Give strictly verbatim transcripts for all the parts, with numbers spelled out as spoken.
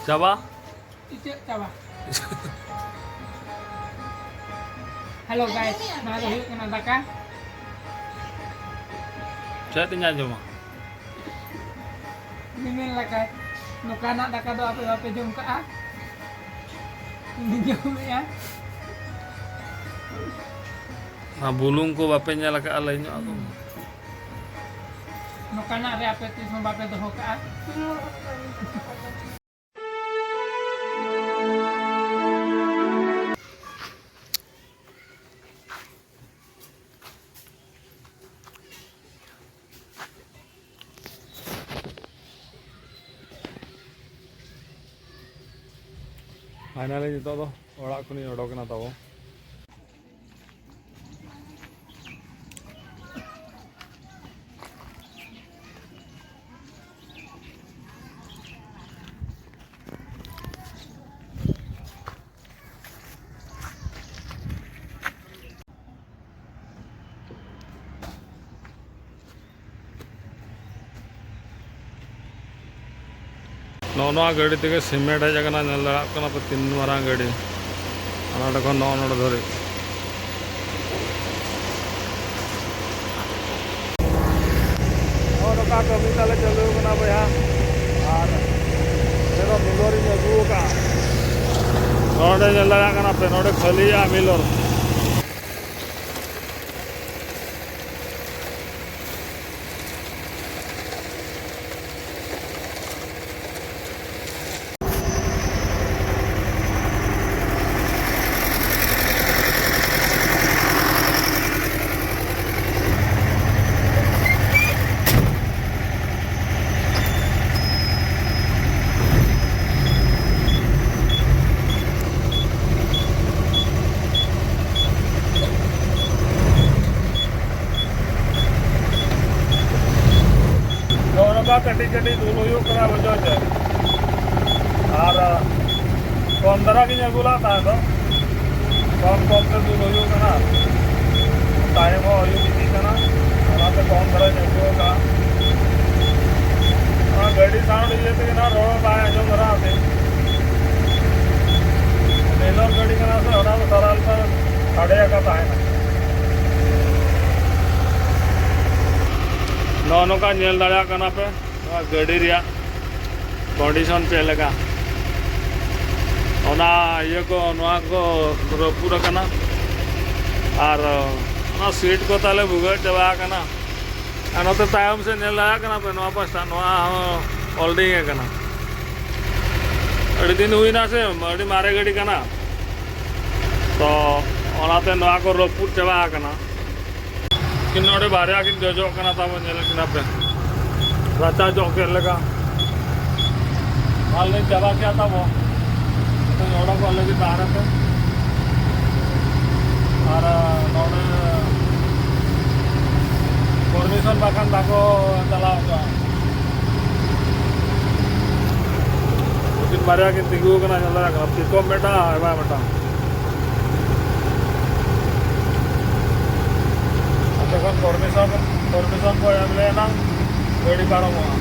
ᱪᱟᱵᱟ? ᱤᱪᱟᱹᱜ ᱪᱟᱵᱟ᱾ Hello guys, ᱱᱚᱣᱟ ᱫᱚ ᱦᱩᱭᱩᱜ ᱠᱟᱱᱟ ᱫᱟᱠᱟ᱾ ᱪᱮᱫ ᱤᱧ ᱟᱸᱡᱚᱢᱟ? ᱩᱱᱤ ᱢᱮᱱ ᱞᱮᱠᱟ, ᱱᱚᱝᱠᱟᱱᱟᱜ ᱫᱟᱠᱟ ᱫᱚ ᱟᱯᱮ ᱵᱟᱯᱮ ᱡᱚᱢ ᱠᱟᱜᱼᱟ? ᱤᱧ ᱡᱚᱢᱮᱜᱼᱟ᱾ ᱚᱱᱟ ᱵᱩᱞᱩᱝ ᱠᱚ ᱵᱟᱯᱮ ᱧᱮᱞ ᱟᱠᱟᱫᱼᱟ, ᱞᱟᱹᱭ ᱧᱚᱜ ᱟᱠᱚ ᱢᱮ᱾ ᱱᱚᱝᱠᱟᱱᱟᱜ ᱨᱮ ᱟᱯᱮ ᱛᱤᱥ ᱦᱚᱸ ᱵᱟᱯᱮ ᱫᱚᱦᱚ ᱠᱟᱜᱼᱟ᱾ Finally ᱱᱤᱛᱚᱜ ᱫᱚ ᱚᱲᱟᱜ ᱠᱷᱚᱱᱤᱧ ᱚᱰᱚᱠ ᱮᱱᱟ ᱛᱟᱵᱚ᱾ ᱱᱚᱜᱼᱚ ᱱᱚᱣᱟ ᱜᱟᱹᱰᱤ ᱛᱮᱜᱮ ᱥᱤᱢᱮᱱᱴ ᱦᱮᱡ ᱟᱠᱟᱱᱟ, ᱧᱮᱞ ᱫᱟᱲᱮᱭᱟᱜ ᱠᱟᱱᱟ ᱯᱮ ᱛᱤᱱ ᱢᱟᱨᱟᱝ ᱜᱟᱹᱰᱤ, ᱦᱟᱱᱟ ᱱᱚᱰᱮ ᱠᱷᱚᱱ ᱱᱚᱜᱼᱚ ᱱᱚᱰᱮ ᱫᱷᱟᱹᱨᱤᱡ᱾ ᱱᱚᱜᱼᱚ ᱱᱚᱝᱠᱟ ᱠᱟᱹᱢᱤ ᱛᱟᱞᱮ ᱪᱟᱹᱞᱩ ᱠᱟᱱᱟ ᱵᱚᱭᱦᱟ, ᱟᱨ ᱱᱤᱛᱚᱜ ᱢᱤᱞᱚᱨᱤᱧ ᱟᱹᱜᱩ ᱟᱠᱟᱫᱼᱟ᱾ ᱱᱚᱰᱮ ᱧᱮᱞ ᱫᱟᱲᱮᱭᱟᱜ ᱠᱟᱱᱟ ᱯᱮ, ᱱᱚᱰᱮ ᱠᱷᱟᱹᱞᱤᱭᱟ ᱢᱤᱞᱚᱨ᱾ ᱱᱚᱜᱼᱚ ᱱᱚᱝᱠᱟ ᱠᱟᱹᱴᱤᱡ ᱠᱟᱹᱴᱤᱡ ᱫᱩᱞ ᱦᱩᱭᱩᱜ ᱠᱟᱱᱟ, ᱵᱩᱡᱷᱟᱹᱣ ᱪᱮ? ᱟᱨ ᱠᱚᱢ ᱫᱷᱟᱨᱟ ᱜᱤᱧ ᱟᱹᱜᱩ ᱞᱟᱜ ᱛᱟᱦᱮᱸ ᱫᱚ, ᱠᱚᱢ ᱠᱚᱢ ᱛᱮ ᱫᱩᱞ ᱦᱩᱭᱩᱜ ᱠᱟᱱᱟ, ᱴᱟᱭᱤᱢ ᱦᱚᱸ ᱦᱩᱭᱩᱜ ᱤᱫᱤᱜ ᱠᱟᱱᱟ, ᱚᱱᱟᱛᱮ ᱠᱚᱢ ᱫᱷᱟᱨᱟᱧ ᱟᱹᱜᱩ ᱟᱠᱟᱫᱼᱟ᱾ ᱚᱱᱟ ᱜᱟᱹᱰᱤ ᱥᱟᱣᱩᱱᱰ ᱤᱭᱟᱹ ᱛᱮᱜᱮ ᱱᱟᱦᱟᱜ ᱨᱚᱲ ᱵᱟᱭ ᱟᱸᱡᱚᱢ ᱫᱷᱟᱨᱟ ᱟᱯᱮ᱾ ᱥᱟᱰᱮ ᱟᱠᱟ ᱛᱟᱦᱮᱱᱟ᱾ ᱱᱚᱜᱼᱚ ᱱᱚᱝᱠᱟ ᱧᱮᱞ ᱫᱟᱲᱮᱭᱟᱜ ᱠᱟᱱᱟ ᱯᱮ ᱱᱚᱣᱟ ᱜᱟᱹᱰᱤ ᱨᱮᱭᱟᱜ ᱠᱚᱱᱰᱤᱥᱚᱱ ᱪᱮᱫ ᱞᱮᱠᱟ᱾ ᱚᱱᱟ ᱤᱭᱟᱹ ᱠᱚ, ᱱᱚᱣᱟ ᱠᱚ ᱨᱟᱹᱯᱩᱫ ᱟᱠᱟᱱᱟ᱾ ᱟᱨ ᱚᱱᱟ ᱥᱤᱴ ᱠᱚ ᱛᱟᱞᱮ ᱵᱷᱩᱜᱟᱹᱜ ᱪᱟᱵᱟ ᱟᱠᱟᱱᱟ᱾ ᱟᱨ ᱱᱚᱛᱮ ᱛᱟᱭᱚᱢ ᱥᱮᱫ ᱧᱮᱞ ᱫᱟᱲᱮᱭᱟᱜ ᱠᱟᱱᱟ ᱯᱮ, ᱱᱚᱣᱟ ᱯᱟᱥᱴᱟ, ᱱᱚᱣᱟ ᱦᱚᱸ ᱚᱞᱰᱤᱝ ᱟᱠᱟᱱᱟ᱾ ᱟᱹᱰᱤ ᱫᱤᱱ ᱦᱩᱭᱱᱟ ᱥᱮ, ᱟᱹᱰᱤ ᱢᱟᱨᱮ ᱜᱟᱹᱰᱤ ᱠᱟᱱᱟ᱾ ᱛᱚ ᱚᱱᱟᱛᱮ ᱱᱚᱣᱟ ᱠᱚ ᱨᱟᱹᱯᱩᱫ ᱪᱟᱵᱟ ᱟᱠᱟᱱᱟ᱾ ᱠᱤᱱ ᱱᱚᱰᱮ ᱵᱟᱨᱭᱟ ᱠᱤᱱ ᱡᱚᱡᱚᱜ ᱠᱟᱱᱟ, ᱛᱟᱵᱚ ᱧᱮᱞᱮᱫ ᱠᱤᱱᱟ ᱯᱮ, ᱨᱟᱪᱟ ᱡᱚᱜ ᱠᱮᱫ ᱞᱮᱠᱟ᱾ ᱟᱨ ᱞᱤᱧ ᱪᱟᱵᱟ ᱠᱮᱜᱼᱟ ᱛᱟᱵᱚ᱾ ᱱᱤᱛᱚᱜ ᱚᱰᱚᱠᱚᱜ ᱞᱟᱹᱜᱤᱫ ᱵᱟᱦᱨᱮ ᱛᱮ᱾ ᱟᱨ ᱱᱚᱰᱮ ᱯᱟᱨᱢᱤᱥᱚᱱ ᱵᱟᱠᱷᱟᱱ ᱵᱟᱠᱚ ᱪᱟᱞᱟᱣ ᱦᱚᱪᱚᱜᱼᱟ᱾ ᱩᱱᱠᱤᱱ ᱵᱟᱨᱭᱟ ᱠᱤᱱ ᱛᱤᱸᱜᱩ ᱟᱠᱟᱱᱟ, ᱧᱮᱞ ᱫᱟᱲᱮᱭᱟᱜ ᱠᱟᱱᱟ, ᱯᱤᱠᱚᱯ ᱢᱤᱫᱴᱟᱝ ᱟᱨ ᱮᱢᱟᱭ ᱢᱤᱫᱴᱟᱝ᱾ ᱟᱯᱮ ᱠᱷᱚᱱ ᱯᱟᱨᱢᱤᱥᱚᱱ, ᱯᱟᱨᱢᱤᱥᱚᱱ ᱠᱚ ᱮᱢ ᱞᱮᱱᱟ, ᱜᱟᱹᱰᱤ ᱯᱟᱨᱚᱢᱚᱜᱼᱟ᱾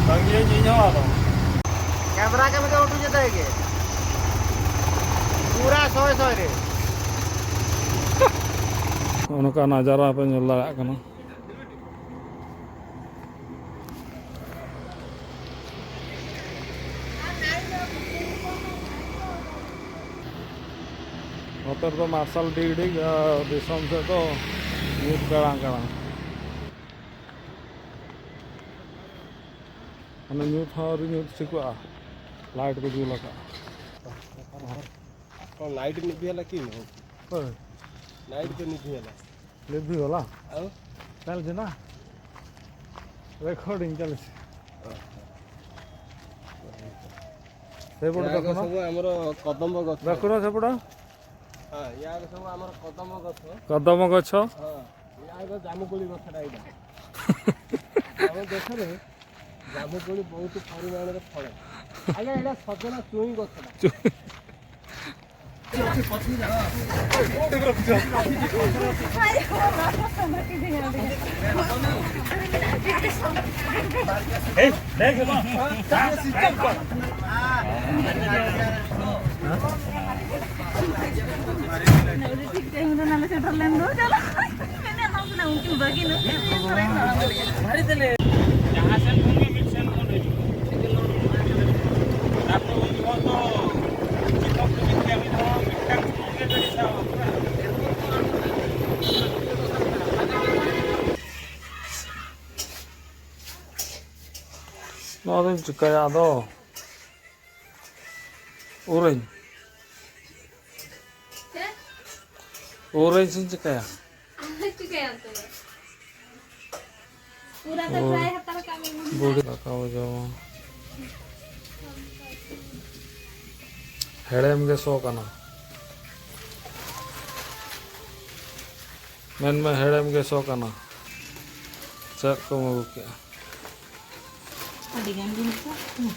ᱛᱟᱺᱜᱤᱭᱟᱹᱧ ᱤᱧ ᱦᱚᱸ ᱟᱫᱚ᱾ ᱠᱮᱢᱨᱟ ᱠᱮ ᱢᱩᱡᱷᱮ ᱩᱴᱷᱩ ᱡᱟᱛᱟ ᱦᱮ ᱠᱮ? ᱯᱩᱨᱟ ᱥᱚᱭ ᱥᱚᱭ ᱨᱮ᱾ ᱱᱚᱜᱼᱚ ᱱᱚᱝᱠᱟ ᱱᱟᱡᱟᱨᱟ ᱯᱮ ᱧᱮᱞ ᱫᱟᱲᱮᱭᱟᱜ ᱠᱟᱱᱟ᱾ ᱱᱚᱛᱮ ᱨᱮᱫᱚ ᱢᱟᱨᱥᱟᱞ ᱰᱤᱜᱽ ᱰᱤᱜᱽ, ᱟᱨ ᱫᱤᱥᱚᱢ ᱥᱮᱫ ᱫᱚ ᱧᱩᱛ ᱠᱟᱲᱟᱝ ᱠᱟᱲᱟᱝ᱾ ᱢᱟᱱᱮ ᱧᱩᱛ ᱦᱚᱸ ᱟᱹᱣᱨᱤ ᱧᱩᱛ ᱴᱷᱤᱠᱚᱜᱼᱟ, ᱞᱟᱭᱤᱴ ᱠᱚ ᱡᱩᱞ ᱟᱠᱟᱫᱼᱟ᱾ ᱠᱚᱱ ᱞᱟᱭᱤᱴ ᱱᱤᱵᱷᱤᱭᱟᱞᱟ ᱠᱤ? ᱦᱳᱭ᱾ ᱞᱟᱭᱤᱴ ᱠᱚ ᱱᱤᱵᱷᱤᱭᱟᱞᱟ᱾ ᱞᱤᱵᱷᱤ ᱵᱟᱞᱟ? ᱟᱣ? ଚାଲିଛି ନା? ରେକର୍ଡିଂ ଚାଲିଛି। ସେପଟେ ୟାକ ଦେଖୁନ। ସବୁ ଆମର କଦମ୍ବ ଗଛ। ଦେଖୁନ ସେପଟ। ହଁ, ୟାକ ସବୁ ଆମର କଦମ୍ବ ଗଛ। କଦମ୍ବ ଗଛ। ହଁ, ୟାକ ଜାମୁକୋଳି ଗଛଟା ଏଇଟା। ଆମ ଦେଶରେ ଜାମୁକୋଳି ବହୁତ ପରିମାଣରେ ଫଳେ। ଆଜ୍ଞା, ଏଇଟା ସଜନା ଛୁଇଁ ଗଛଟା। ᱟᱹᱰᱤ ᱴᱷᱤᱠ ᱴᱟᱭᱤᱢ ᱨᱮ ᱱᱟᱞᱮ ᱥᱮᱴᱮᱨ ᱞᱮᱱ ᱫᱚ, ᱪᱟᱞᱟᱜ ᱢᱮᱱᱮᱫ ᱛᱟᱦᱮᱸ ᱠᱟᱱᱟ, ᱩᱱᱠᱤᱱ ᱵᱟᱹᱜᱤ ᱱᱟᱹᱠᱤᱱ ᱤᱭᱟᱹ ᱠᱚᱨᱮ ᱫᱟᱬᱟᱱ ᱞᱟᱹᱜᱤᱫ᱾ ᱡᱟᱦᱟᱸ ᱥᱮᱱ ᱠᱷᱚᱱ ᱜᱮ ᱢᱤᱫ ᱥᱮᱱ ᱠᱷᱚᱱ ᱦᱤᱡᱩᱜ᱾ ᱛᱟᱨᱯᱚᱨ ᱩᱱ ᱡᱚᱠᱷᱚᱱ ᱫᱚ ᱪᱮᱫ ᱦᱚᱸ ᱠᱟᱹᱢᱤ ᱠᱟᱹᱢᱤ ᱫᱚ ᱢᱤᱫᱴᱟᱝ ᱥᱩᱢᱩᱝ ᱜᱮ ᱜᱟᱹᱰᱤ ᱥᱟᱵ ᱟᱠᱟᱱᱟ᱾ ᱱᱚᱣᱟ ᱫᱚᱧ ᱪᱤᱠᱟᱹᱭᱟ ᱟᱫᱚ? ᱩᱨᱟᱹᱧ᱾ ᱪᱮᱫ? ᱩᱨᱟᱹᱧ ᱥᱮᱧ ᱪᱤᱠᱟᱹᱭᱟ? ᱪᱤᱠᱟᱹᱭᱟᱢ ᱛᱚᱵᱮ? ᱯᱩᱨᱟᱹ ᱛᱮ ᱳᱭ᱾ Fry ᱦᱟᱛᱟᱲ ᱠᱟᱜ ᱢᱮ, ᱵᱩᱰᱷᱤ᱾ ᱵᱩᱰᱷᱤ ᱫᱟᱠᱟ ᱵᱚ ᱡᱚᱢᱟ᱾ ᱦᱮᱲᱮᱢ ᱜᱮ ᱥᱚ ᱠᱟᱱᱟ᱾ ᱢᱮᱱᱢᱮ, ᱦᱮᱲᱮᱢ ᱜᱮ ᱥᱚ ᱠᱟᱱᱟ᱾ ᱪᱮᱫ ᱠᱚᱢ ᱟᱹᱜᱩ ᱠᱮᱜᱼᱟ? ᱟᱹᱰᱤ ᱜᱟᱱ ᱡᱤᱱᱤᱥ ᱠᱚ᱾ ᱦᱩᱸ᱾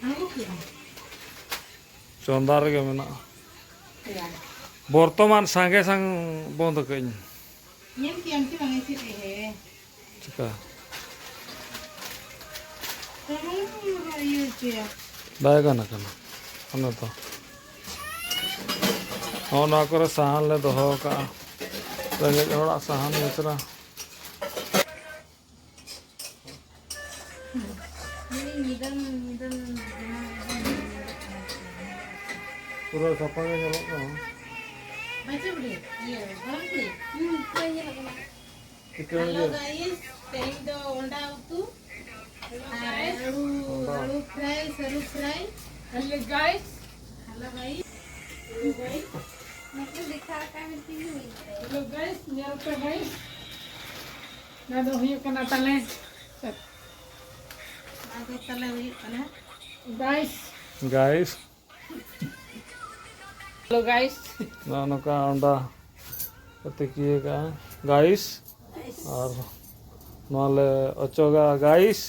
ᱟᱹᱜᱩ ᱠᱮᱜᱼᱟ᱾ ᱪᱚᱸᱫᱟ ᱨᱮᱜᱮ ᱢᱮᱱᱟᱜᱼᱟ᱾ ᱦᱮᱸ᱾ ᱵᱚᱨᱛᱚᱢᱟᱱ ᱥᱟᱸᱜᱮ ᱥᱟᱝ ᱵᱚᱱᱫ ᱠᱟᱹᱧ᱾ ᱧᱮᱞ ᱠᱮᱜᱼᱟᱢ ᱪᱮ ᱵᱟᱝ ᱪᱮᱫ ᱮ? ᱪᱤᱠᱟ? ᱛᱟᱦᱞᱮ ᱤᱭᱟᱹ ᱦᱚᱪᱚᱭᱟ᱾ ᱵᱟᱭ ᱜᱟᱱ ᱟᱠᱟᱱᱟ᱾ ᱚᱱᱟ ᱫᱚ᱾ ᱦᱚᱸᱜᱼᱚ ᱱᱚᱣᱟ ᱠᱚᱨᱮ ᱥᱟᱦᱟᱱ ᱞᱮ ᱫᱚᱦᱚ ᱟᱠᱟᱜᱼᱟ᱾ ᱨᱮᱸᱜᱮᱡ ᱦᱚᱲᱟᱜ ᱥᱟᱦᱟᱱ ᱵᱟᱪᱷᱨᱟ᱾ ᱧᱤᱫᱟᱹ, ᱧᱤᱫᱟᱹ ᱵᱮᱱᱟᱣ ᱮᱫᱟ᱾ ᱯᱩᱨᱟᱹ ᱥᱟᱯᱷᱟ ᱜᱮ ᱧᱮᱞᱚᱜ ᱠᱟᱱᱟ᱾ ᱵᱟᱪᱮ ᱵᱩᱰᱷᱤ, ᱤᱭᱟᱹ, ᱜᱚᱨᱚᱢ ᱠᱩᱲᱤ᱾ ᱦᱩᱸ, ᱯᱩᱨᱟᱹ ᱧᱮᱞᱚᱜ ᱠᱟᱱᱟ᱾ ᱪᱤᱠᱟᱹ hello ᱦᱩᱭᱩᱜ? Guys, ᱛᱮᱦᱮᱧ ᱫᱚ ᱚᱸᱰᱟ ᱩᱛᱩ ᱟᱨ ᱟᱹᱞᱩ, ᱚᱸᱰᱟ᱾ ᱟᱹᱞᱩ fry, ᱥᱟᱹᱨᱩ fry᱾ Hello guys. Hello guys. Hello guys. ᱱᱚᱛᱮ ᱫᱮᱠᱷᱟᱣ ᱠᱟᱜ ᱢᱮ ᱛᱤᱧ ᱦᱩᱭ᱾ Hello guys, ᱧᱮᱞ ᱯᱮ guys. ᱱᱚᱣᱟ ᱫᱚ ᱦᱩᱭᱩᱜ ᱠᱟᱱᱟ ᱛᱟᱞᱮ᱾ ᱱᱚᱣᱟ ᱫᱚ ᱛᱟᱞᱮ ᱦᱩᱭᱩᱜ ᱠᱟᱱᱟ᱾ Guys. Guys. Hello guys. ᱱᱚᱜᱼᱚ ᱱᱚᱝᱠᱟ ᱚᱸᱰᱟ ᱠᱚ ᱛᱤᱠᱤ ᱟᱠᱟᱜᱼᱟ, guys. ᱟᱨ ᱱᱚᱣᱟ ᱞᱮ ᱚᱪᱚᱜᱟ, guys.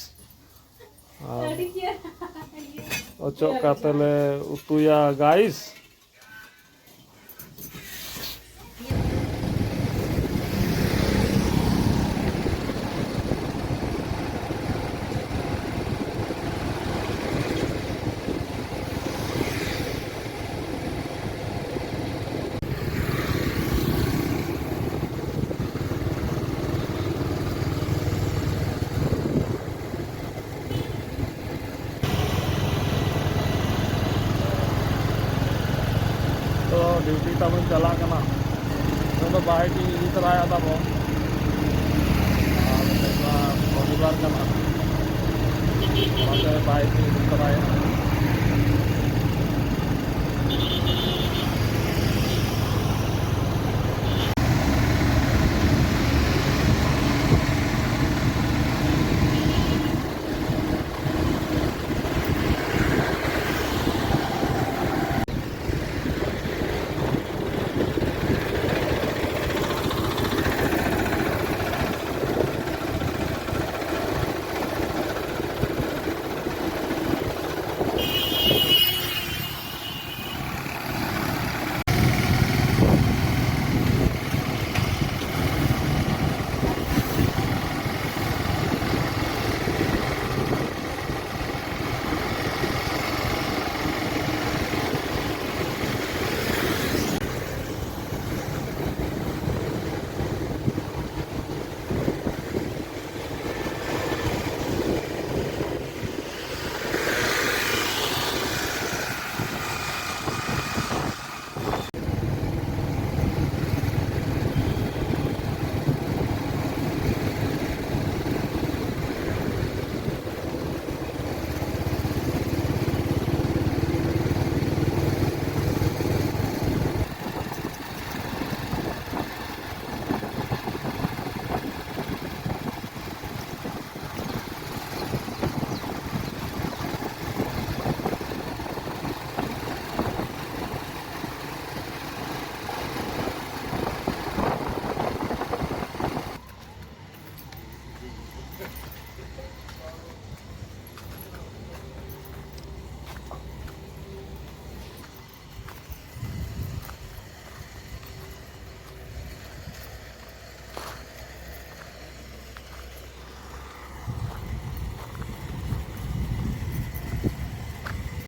ᱟᱨ ᱚᱪᱚᱜ ᱠᱟᱛᱮ ᱞᱮ ᱩᱛᱩᱭᱟ, guys. ᱛᱟᱵᱚᱱ ᱪᱟᱞᱟᱜ ᱠᱟᱱᱟ᱾ ᱱᱤᱛᱚᱜ ᱫᱚ ᱵᱟᱭᱤᱠ ᱤᱧ ᱤᱫᱤ ᱛᱚᱨᱟᱭᱟ ᱛᱟᱵᱚᱱ᱾ ᱟᱨ ᱛᱮᱦᱮᱧ ᱢᱟ ᱨᱚᱵᱤᱵᱟᱨ ᱠᱟᱱᱟ, ᱚᱱᱟᱛᱮ ᱵᱟᱭᱤᱠ ᱤᱧ ᱤᱫᱤ ᱛᱚᱨᱟᱭᱟ᱾